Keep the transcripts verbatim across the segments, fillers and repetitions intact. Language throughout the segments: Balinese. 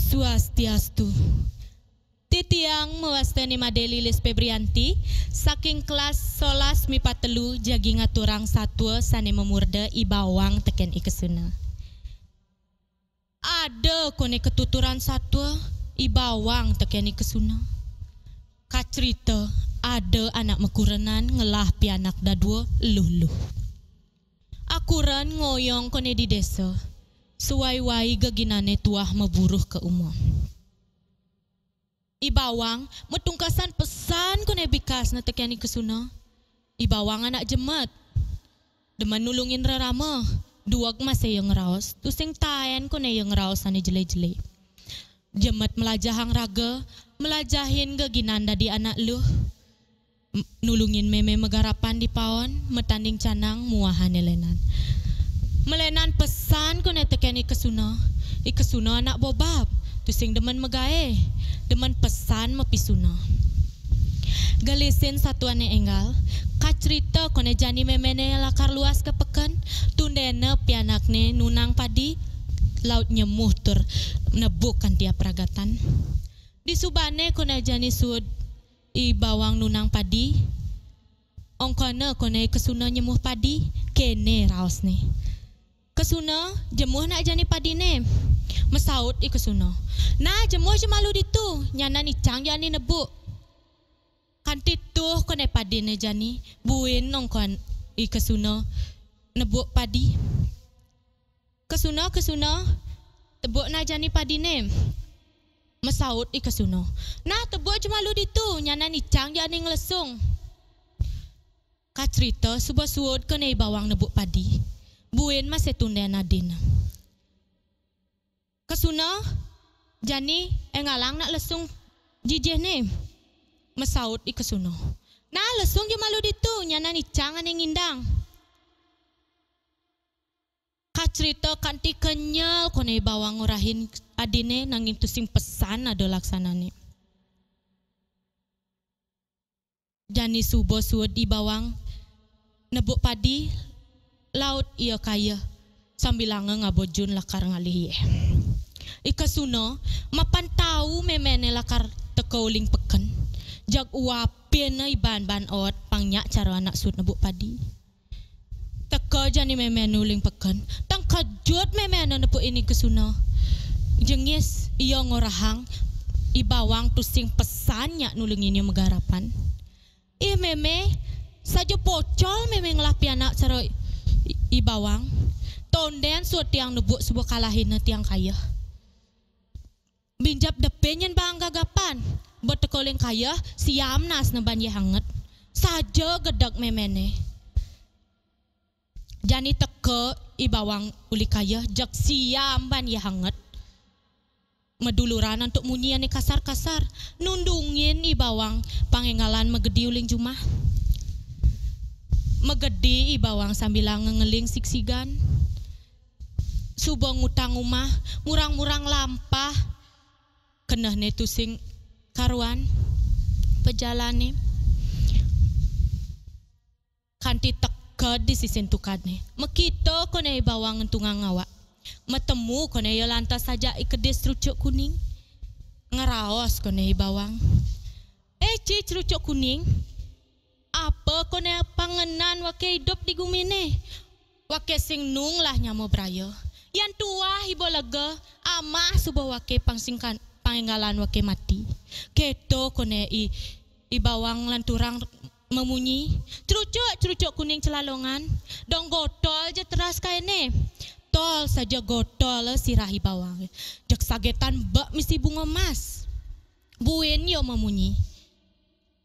Swastiastu. Titiang mawasta ni Made Lilis Febrianti, saking kelas solas mipat telu jagi ngaturang satua sane mamurda I Bawang teken I Kesuna. Ada kone katuturan satua, I Bawang teken I Kesuna. Kacrita, ada anak makurenan ngelah pianak dadua luh-luh. Akuran ngoyong kone di desa, sawai-wai geginane tuah maburuh ka uma. I Bawang matungkasan pesan kone bikasne teken I Kesuna. I Bawang anak jemet. Demen nulungin rerama, dueg masih ia ngraos, tusing taen kone ia ngraos ane jele-jele. Jemet melajahang raga, melajahin geginan dadi anak luh. M-, nulungin meme magarapan di paon, matanding canang muah ane lenan. Melenan pesan kone teken I Kesuna. I Kesuna anak bobab, tusing demen magae, demen pesan mapisuna. Gelisin satuane enggal, kacrita kone jani memene lakar luas ka peken, tundena pianakne nunang padi, laut nyemuh tur nebuk kanti apragatan. Disubane kone jani suud I Bawang nunang padi, ongkana kone I Kesuna nyemuh padi, kene raosne. "Kesuna, jemuh nak jani padine." Masaut I Kesuna. "Nah, jemuh ja malu ditu, nyanan icang jani nebuk." Kanti tuh kone padine jani, buin ongkan I Kesuna nebuk padi. "Kesuna, Kesuna, tebuk nah jani padine." Masaut I Kesuna. "Nah, tebuk ja malu ditu, nyanan icang jani ngelesung." Kacrita suba suud kone I Bawang nebuk padi. Buin masih tunden adin. "Kesuna, jani enggalang nak lesung jijihne." Masaut I Kesuna. "Nah, lesung ja malu ditu, nyanan icang ane ngindang." Kacrita kanti kenyel kone I Bawang ngorahin adine nanging tusing pesan ada laksanane. Jani suba suud I Bawang nebuk padi, laut ia kayeh sambilanga ngaba jun lakar ngalih ie. I Kesuna mapan tau memene lakar teka uling peken, jag uapina iban-ban ot pang nyak cara anak suud nebuk padi. Teka jani memene uling peken, tang kejut memene nepukin I Kesuna. Jengis ia ngorahang I Bawang tusing pesan nyak nulungin ia magarapan. "Ih, meme, saja pocol meme ngelah pianak cara I, I Bawang. Tonden suud tiang nebuk suba kalahina tiang kayeh. Binjap depin nyen bang gagapan. Ba teka uling kayeh, siam nasne ban ie hanget. Saja gedeg memene." Jani teka I Bawang uli kayeh, jeg siam ban ie hanget. Maduluran antuk munyi ane kasar-kasar, nundungin I Bawang pangenggalan magedi uling jumah. Magedi I Bawang sambilanga ngeling sigsigan. Suba ngutang umah, murang-murang lampah. Kenehne tusing karuan pajalane. Kanti teked di sisin tukadne. Makita kone I Bawang ngentungang awak. Matemu kone ia lantas ajak I Kedis Crucuk Kuning. Ngeraos kone I Bawang. "Eh, Ci Crucuk Kuning, apa kone pangenan wake idup di gumine? Wake sing nung lah nyama braya. Yan tuah iba lega, amah suba wake pang sing kan-, pangenggalan wake mati." Keto kone I, I Bawang lanturang mamunyi, "Crucuk, Crucuk Kuning Celalongan, dong gotol ja teras kaene." Tol saja gotol sirah I Bawang. Jeg sagetan bek misi bunga mas. Buin ia mamunyi,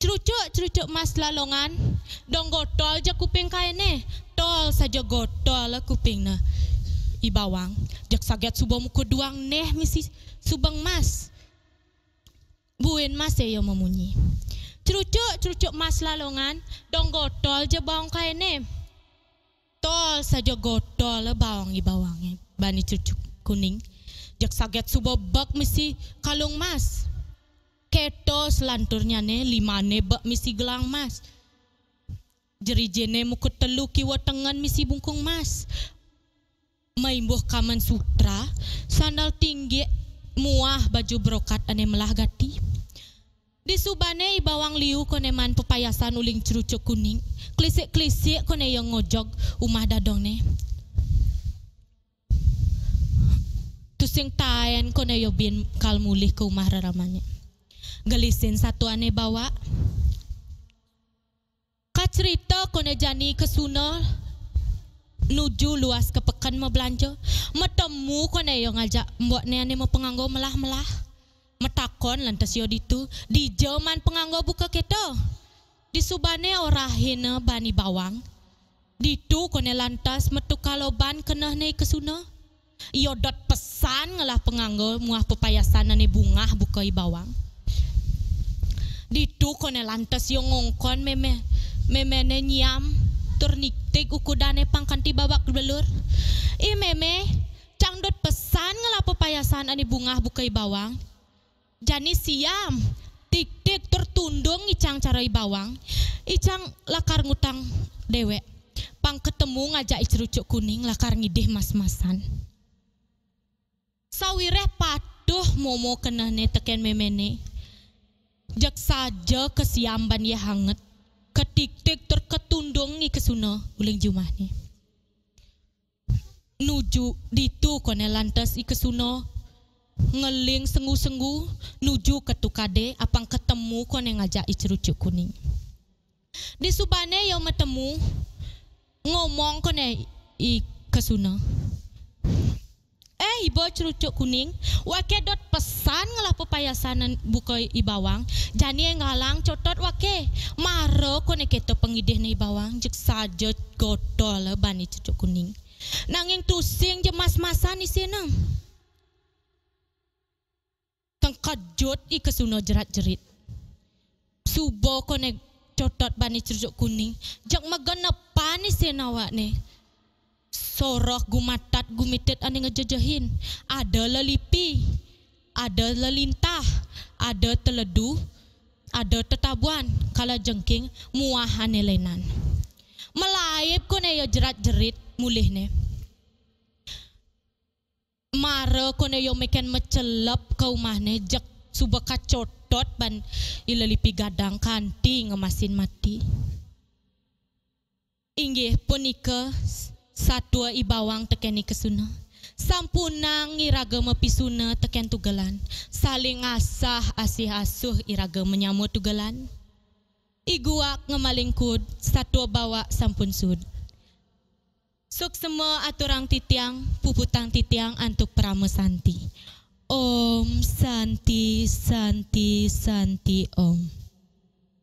"Crucuk, Crucuk Mas Celalongan, dong gotol ja kuping kaene." Tol saja gotol kupingna I Bawang. Jeg saget suba muka duang neh misi subeng mas. Buin masih ia mamunyi, "Crucuk, Crucuk Mas Celalongan, dong gotol ja baong kaene." Tol saja gotol baong I Bawang, bani Crucuk Kuning. Jeg saget suba bek misi kalung mas. Keto selanturnyane, limane bek misi gelang mas. Jerijine muka telu kiwa tengen misi bungkung mas. Maimbuh kamen sutra, sandal tinggi muah Ah, baju brokat ane melah gati. Disubane I Bawang liu kone maan pepayasan uling Cerucuk Kuning. Klisik-klisik kone ia ngojog umah dadongne. Tusing taen kone ia bin kal mulih ke umah reramane. Gelisin satuane Bawak. Kacerita kone jani Kesuna nuju luas ke peken mabelanja. Matemu kone ia ngajak mbokne ane mapenganggo melah-melah. Matakon lantas ia ditu, dija maan penganggo buka keto. Disubane orahina bani Bawang. Ditu kone lantas matukar loban kenehne I Kesuna. Ia dot pesan ngelah penganggo muah pepayasan ane bungah buka I Bawang. Ditu kone lantas ia ngongkon meme, memene nyiam tur niktik ukudane pang kanti babak belur. "Ih, meme, cang dot pesan ngelah pepayasan ane bungah buka I Bawang. Jani siam, tiktik tur tundung icang cara I Bawang. Icang lakar ngutang dewek. Pang ketemu ngajak I Cerucuk Kuning lakar ngidih mas-masan." Sawireh patuh momo kenehne teken memene, jeg saja kesiam ban ia hanget, ketiktik tur ketundung I Kesuna uling jumahne. Nuju ditu kone lantas I Kesuna ngeling senggu-senggu nuju ke tukade apang ketemu kone ngajak I Cerucuk Kuning. Disubane ia matemu, ngomong kone I Kesuna, "Eh, iba Cerucuk Kuning, wake dot pesan ngelah pepayasan buka I Bawang, jani enggalang cotot wake, mara kone keto pangidihne I Bawang, jeg saja gotol bani Cerucuk Kuning. Nanging tusing ja mas-masan isina." Tengkejut I Kesuna jerat-jerit. Suba kone cotot bani Cerucuk Kuning, jeg magenepan isin awakne. Soroh gumatat gumitit ane ngejejehin. Ada lelipi, ada lelintah, ada teledu, ada tetabuan, kalajengking, muah ane lenan. Malaib kone ia jerat-jerit mulihne. Mara kone ia meken macelep ka umahne, jeg suba kacotot ban I Lelipi Gadang kanti ngemasin mati. Inggih punika satua I Bawang teken I Kesuna. Sampunang iraga mapisuna teken tugelan. Saling asah asih asuh iraga manyama tugelan. I Guak ngemaling kud, satua Bawak sampun sud. Suksema aturang titiang, puputang titiang antuk parama santi. Om Santi, Santi, Santi Om.